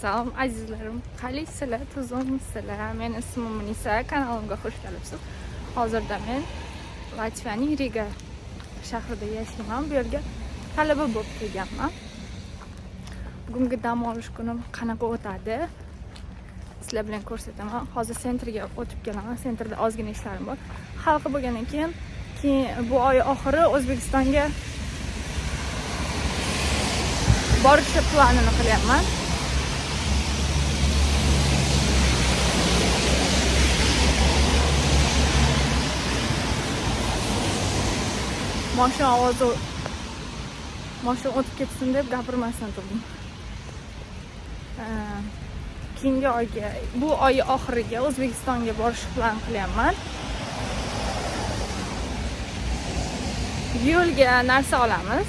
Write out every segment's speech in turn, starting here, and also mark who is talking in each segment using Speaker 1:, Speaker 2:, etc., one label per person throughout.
Speaker 1: Salom azizlarim, qalaysizlar, tuzukmisizlar? Meni ismim Munisa, kanalimga xush kelibsiz. Hozirda men Latviyaning Riga shahrida yashayman. Bu yerga talaba bo'lib kelganman. Bugungi dam olish kunim qanaqa o'tadi? Sizlar bilan ko'rsataman. Hozir sentrga o'tib kelaman. Sentrda ozgina ishlarim bor. Halqa bo'lgandan keyin bu oy oxiri O'zbekistonga borish planini qilyapman. Mashina ovozi, mashina o'tib ketsin deb gapirmasdan turdim. Keyingi oyga, bu oy oxiriga O'zbekistonga borish plan qilyapman. Yo'lga narsa olamiz.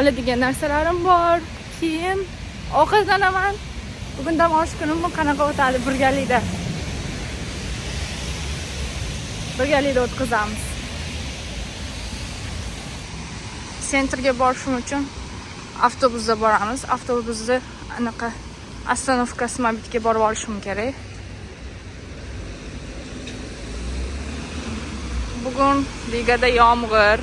Speaker 1: Oladigan narsalarim bor. Keyin ovqatlanaman. Bugun dam olish kunim qanaqa o'tadi birgalikda. Birgalikda o'tkazamiz. Sentrga borishim uchun avtobusda boramiz. Avtobusni anaqa ostanovkasi bitga borib olishim kerak. Bugun Rigada yomg'ir.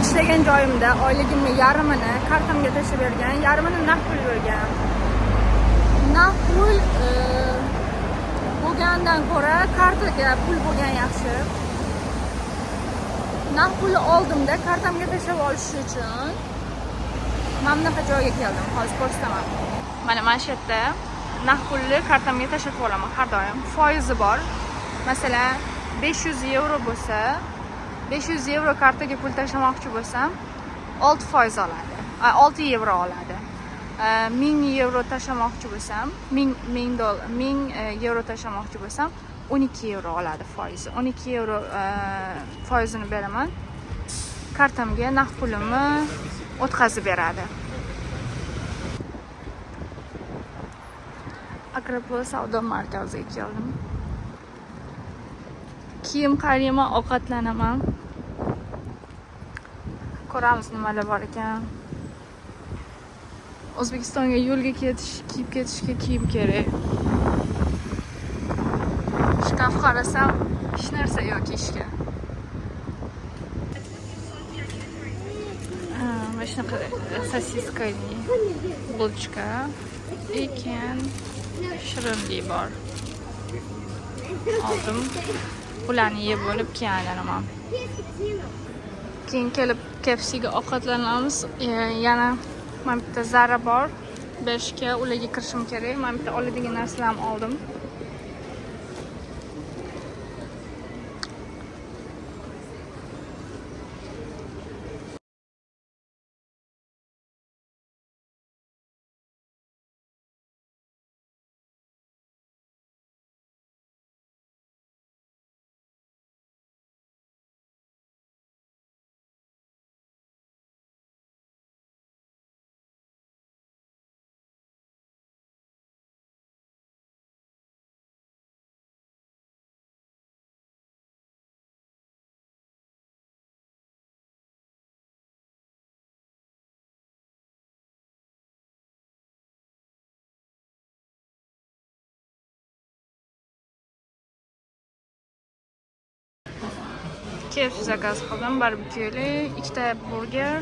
Speaker 1: Ishlagan joyimda oyligimni yarmini kartamga tashlab bergan, yarmini naqd pul bergan. Naqd pul bo'lgandan ko'ra kartaga pul bo'lgan yaxshi. Naqd pulni oldimda kartamga tashlab olish uchun mana bunaqa joyga keldim. Hozir ko'rsataman. Mana shu yerda naqd pulni kartamga tashlab olaman har doim. Foizi bor. Masalan, 500 yevro bo'lsa, 500 yevro kartaga pul tashlamoqchi bo'lsam, 6% oladi. 6 yevro oladi. 1000 yevro tashlamoqchi bo'lsam, 1000 dollar, 1000 yevro tashlamoqchi bo'lsam, 12 yevro oladi foizi. 12 yevro foizini beraman. Kartamga naqd pulimni o'tkazib beradi. Akropol savdo markaziga keldim. Kiyim qarayman, ovqatlanaman. Ko'ramiz nimalar bor ekan. O'zbekistonga yo'lga ketish, kiyib ketishga kiyim kerak. Shkaf qarasam, hech narsa yo'q kiyishga. Mana shunaqa sosiskali булочка, lekin shirinlik bor. Oldim. Ularni yeb bo'lib keyin aylanaman. Keyin kelib KFCga ovqatlanamiz. Yana mana bitta Zara bor. Bershka, ularga kirishim kerak. Mana bitta oladigan narsalarni oldim. KFC zakaz qildim, barbekyuli, ikkita burger,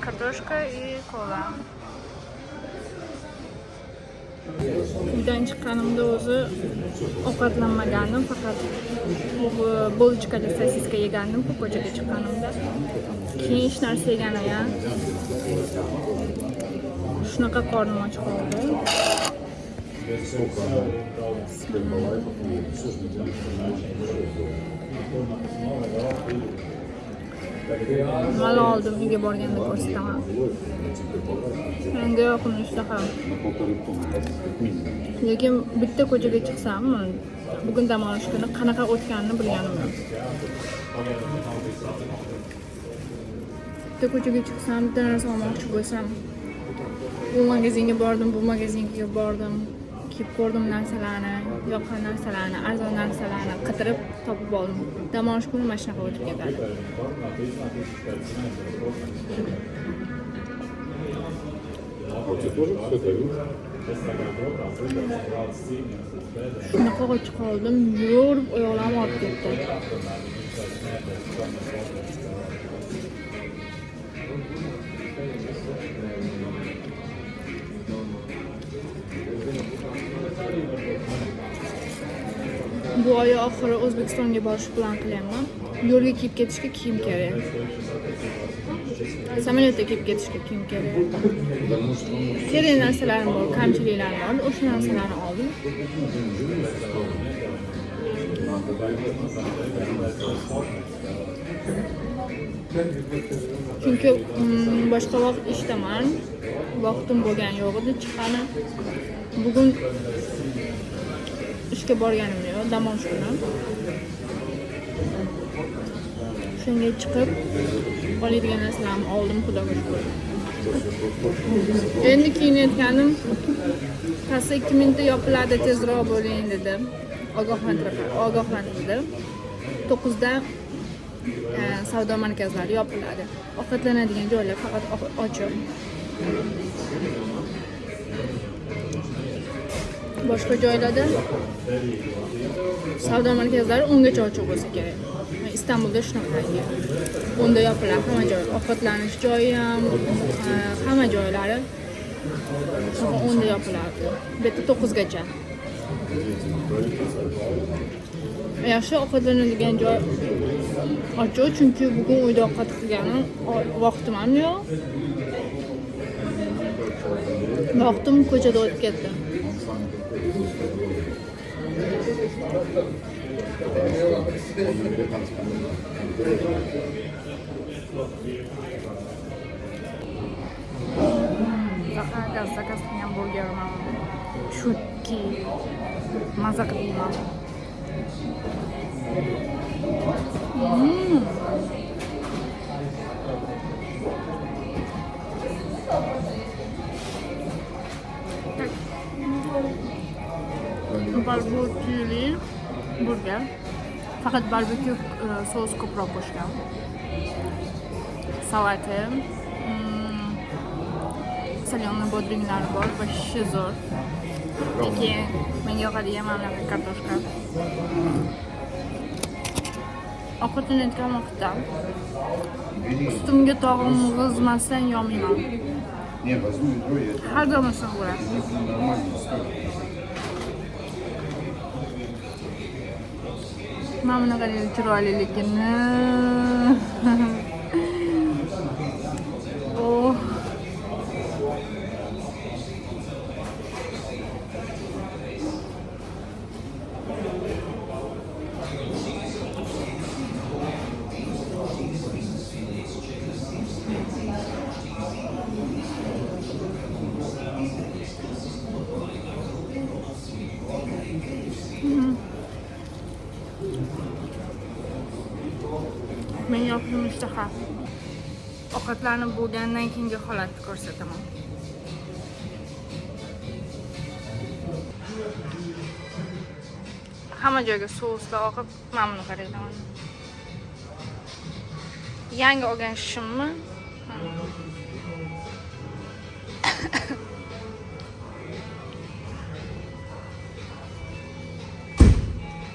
Speaker 1: kartoshka и kola. Uydan chiqqanimda o'zi ovqatlanmagandim, faqat булочкali sosiska yegandim ko'chaga chiqqanimda. Keyin hech narsa yeganim. Shunaqa qornim och qoldi. Nimalar oldim, uyga borganda ko'rsataman. Menga yoqimli ishtaha. Lekin bitta ko'chaga chiqsam, bugun dam olish kuni qanaqa o'tganini bilganim yo'q. Bitta ko'chaga chiqsam, bitta narsa olmoqchi bo'lsam, bu magazinga bordim, bu magazinga bordim, kiyib ko'rdim narsalarni, yoqqan narsalarni, arzon narsalarni qidirib topib oldim. Dam olish kuni mana shunaqa o'tib ketadi.
Speaker 2: А у тебя тоже все дают?
Speaker 1: Shunaqa och qoldim, yurib oyoqlarim og'rib ketdi. Bu oy oxiri O'zbekistonga borish plan qilyapman. Yo'lga kiyib ketishga kiyim kerak. Samolyotda kiyib ketishga kiyim kerak. Kerak narsalarim bor, kamchiliklarim bor. O'sha narsalarni oldim. Chunki boshqa vaqt ishdaman. Vaqtim bo'lgani yo'q edi chiqqani. Bugun ishga borganim yo'q, dam olish kuni. Shunga chiqib oladigan narsalarimni oldim, Xudoga shukr. Endi kiyinayotganim kassa 2 minutda yopiladi, tezroq bo'ling dedi. Ogohlantirdi. 9da savdo markazlari yopiladi. Ovqatlanadigan joylar faqat ochiq. Boshqa joylarda savdo markazlari 10 gacha ochiq bo'lsa kerak. Istanbulda shunaqangi. 10da yopiladi hamma joy. Ovqatlanish joyi ham, hamma joylari 10da yopiladi. Bu yerda 9 gacha. Yaxshi ovqatlanadigan joy ochiq, chunki bugun uyda ovqat qilganim vaqtim ham yo'q. Vaqtim ko'chada o'tib ketdi. Zakaz qilgan burgerim ham chunki maza qilib yeyman. Barbeküli burger. Faqat barbekü sos ko'proq qo'shgan. Salati, solyonli bodringlar bor, вообще zo'r. Lekin menga yoqadigan mana bunaqa kartoshka. Ovqatlanayotgan vaqtda ustimga tog'im g'izmasdan yolmayman.
Speaker 2: Не, возьму ведро, я
Speaker 1: Har doim shunaqa bo'ladi.
Speaker 2: Нормально стоит.
Speaker 1: Mana bunaqa chiroyliligini. Oh. Men yoqimli ishtaha. Ovqatlanib bo'lgandan keyingi holatni ko'rsataman. Hamma joyga souslar oqib, mana buni qarayman. Yangi olgan shimmi?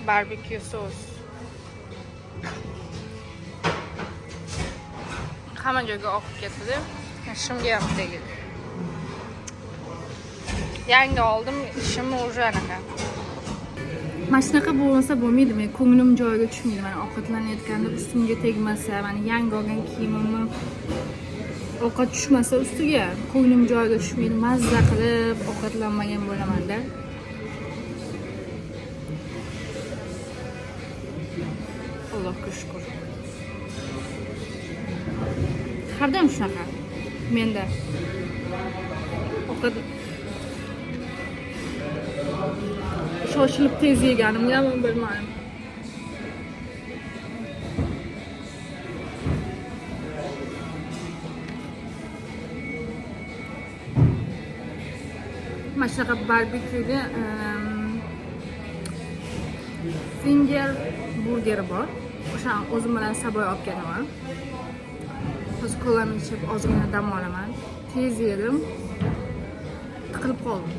Speaker 1: Barbekü sos. Hamma joyga oqib ketdi. Shimga ham tegdi. Yangi oldim, shimni уже anaqa. Mana shunaqa bo'lmasa bo'lmaydi, men ko'nglim joyiga tushmaydi. Mana ovqatlanayotganda ustimga tegmasa, mana yangi olgan kiyimimni ovqat tushmasa ustiga, ko'nglim joyiga tushmaydi. Mazza qilib ovqatlanmagan bo'laman-da. Allohga shukr. Har doim shunaqa menda. Ovqat shoshilib tez yeganimga ham bilmadim. Mana shunaqa barbekyuga finger burgeri bor. O'shani o'zim bilan saboy olib kelaman. Hozir kolamni ichib ozgina dam olaman. Tez yedim. Tiqilib qoldim.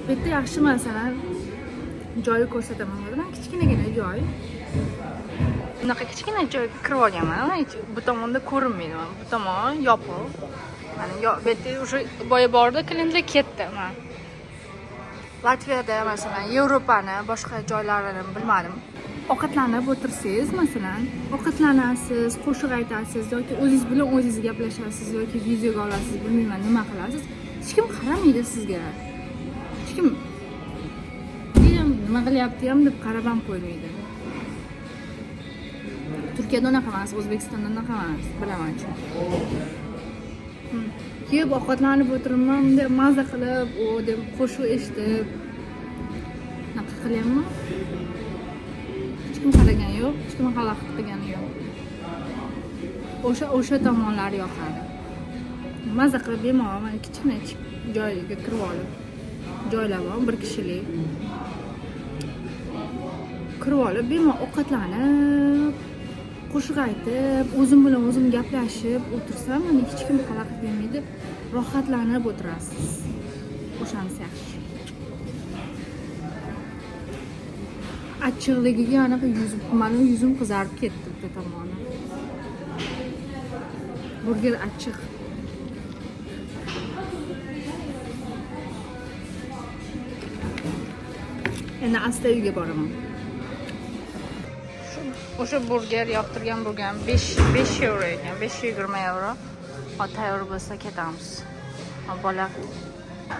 Speaker 1: Bu yerda yaxshi, masalan, joyi ko'rsataman. Masalan, kichkinagina joy. Bunaqa kichkina joyga kirib olganman. Bu tomonda ko'rinmaydi. Mana bu tomon yopiq. Mana bu yerda o'sha boya bordi, klientlar ketdi. Mana Latviyada, masalan, Yevropani boshqa joylarini bilmadim. Ovqatlanib o'tirsangiz, masalan, ovqatlanasiz, qo'shiq aytasiz yoki o'zingiz bilan o'zingiz gaplashasiz yoki videoga olasiz, bilmayman nima qilasiz. Hech kim qaramaydi sizga. Hech kim nima qilyapti ham deb qarab ham qo'ymaydi. Turkiyada unaqa emas, O'zbekistonda unaqa emas, bilaman chunki. Yeb ovqatlanib o'tiribman, bunday maza qilib, o deb qo'shiq eshitib, unaqa qilyapman. Hech kim qaragani yo'q, hech kim xalaqit qilgani yo'q. O'sha tomonlari yoqadi. Maza qilib bemalol mana kichkina joyga kirib olib, joylab olib, bir kishilik kirib olib, bemalol ovqatlanib, qo'shiq aytib, o'zim bilan o'zim gaplashib o'tirsam, mana hech kim xalaqit bermaydi, rohatlanib o'tirasiz. O'shanisi yaxshi. Achchiqligiga anaqa yuzim, mani yuzim qizarib ketdi bitta tomoni. Burger achchiq. Endi asta uyga boraman. O'sha burger yoqtirgan burgerim 5 yevro ekan, 5.20 yevro. O tayyor bo'lsa ketamiz. Bola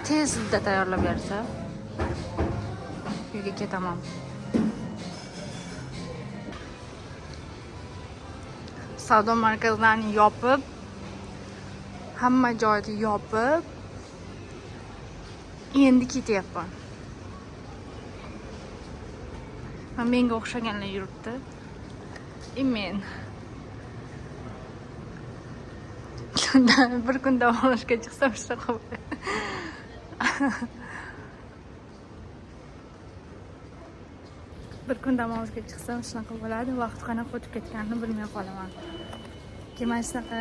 Speaker 1: tezda tayyorlab bersa uyga ketaman. Savdo markazlarini yopib, hamma joyni yopib, endi ketyapman. Ha, menga o'xshaganlar yuribdi. Men bir kun dam olishga chiqsam shunaqa bo'ladi. Bir kun dam olishga chiqsam shunaqa bo'ladi. Vaqt qanaqa o'tib ketganini bilmay qolaman. Keyin mana shunaqa